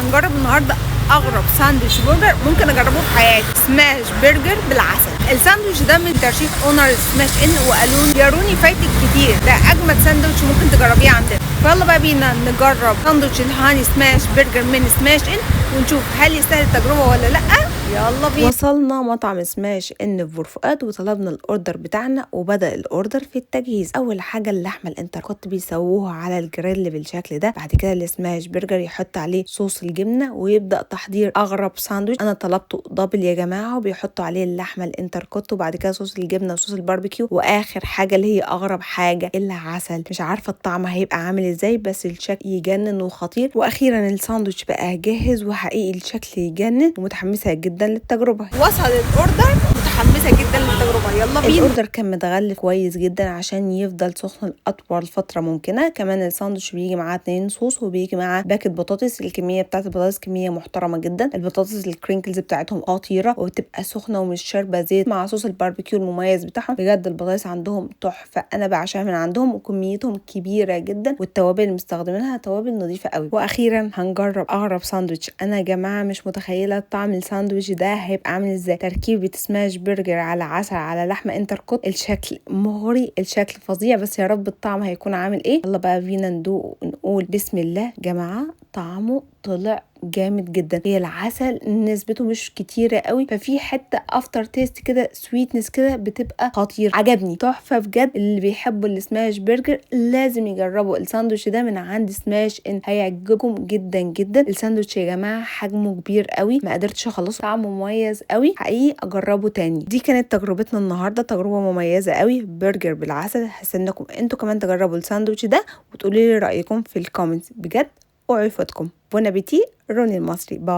هنجرب النهارده اغرب ساندويتش برجر ممكن اجربه في حياتي، smash burger بالعسل. الساندويتش ده من ترشيح owner سماش ان، وقالوا يا روني فايتك كتير، ده اجمد ساندويتش ممكن تجربيه عندنا. فيلا بقى بينا نجرب ساندويتش ال honey smash burger من سماش ان ونشوف هل يستاهل التجربة ولا لا. يلا بينا. وصلنا مطعم سماش ان في بورفؤاد وطلبنا ال order بتاعنا، وبدا ال order في التجهيز. اول حاجة اللحمة الانتركوت بيسووها على الجريل بالشكل ده، بعد كده ال smash burger يحط عليه صوص الجبنة ويبدا تحضير اغرب ساندويتش. انا طلبته double يا جماعة، وبيحطوا عليه اللحمة الانتركوت وبعد كده صوص الجبنة وصوص الباربيكيو، واخر حاجة اللي هي اغرب حاجة العسل. مش عارفه الطعم هيبقى عامل ازاي، بس الشكل يجنن وخطير. واخيرا الساندويتش بقى جاهز، وحقيقي الشكل يجنن ومتحمسه جدا للتجربه. وصل ال order، متحمسة جدا للتجربه، يلا بينا. ال order كان متغلف كويس جدا عشان يفضل سخن لاطول فترة ممكنة. كمان الساندوتش بيجي معاه 2 صوص، وبيجي معاه باكت بطاطس. الكمية بتاعت البطاطس كمية محترمه جدا. البطاطس ال crinkles بتاعتهم خطيرة وبتبقى سخنة ومش شاربه زيت، مع صوص الباربيكيو المميز بتاعهم. بجد البطاطس عندهم تحفة، انا بعشقها من عندهم، وكميتهم كبيرة جدا، والتوابل اللي مستخدمينها توابل نظيفة قوي. واخيرا هنجرب اغرب ساندوتش. انا يا جماعة مش متخيله طعم الساندوتش ده هيبقى عامل ازاي. تركيبه smash burger على عسل على لحمه انتركوت، الشكل مغري، الشكل فظيع، بس يا رب الطعم هيكون عامل ايه. يلا بقى بينا ندوق ونقول بسم الله. جماعة طعمه طلع جامد جدا. هي العسل نسبته مش كتيرة قوي، ففي حتة after taste كده، sweetness كده، بتبقى خطير. عجبني تحفة بجد. اللي بيحبوا ال smash burger لازم يجربوا الساندوتش ده من عند سماش ان، هيعجبكم جدا جدا. الساندوتش يا جماعة حجمه كبير قوي، ما قدرتش اخلصه، طعمه مميز قوي حقيقي، اجربه تاني. دي كانت تجربتنا النهارده، تجربه مميزة قوي، برجر بالعسل. هستناكم انتوا كمان تجربوا الساندوتش ده وتقولوا لي رايكم في ال comments. بجد اوعوا يفوتكم. bon appétit. روني المصري، bye.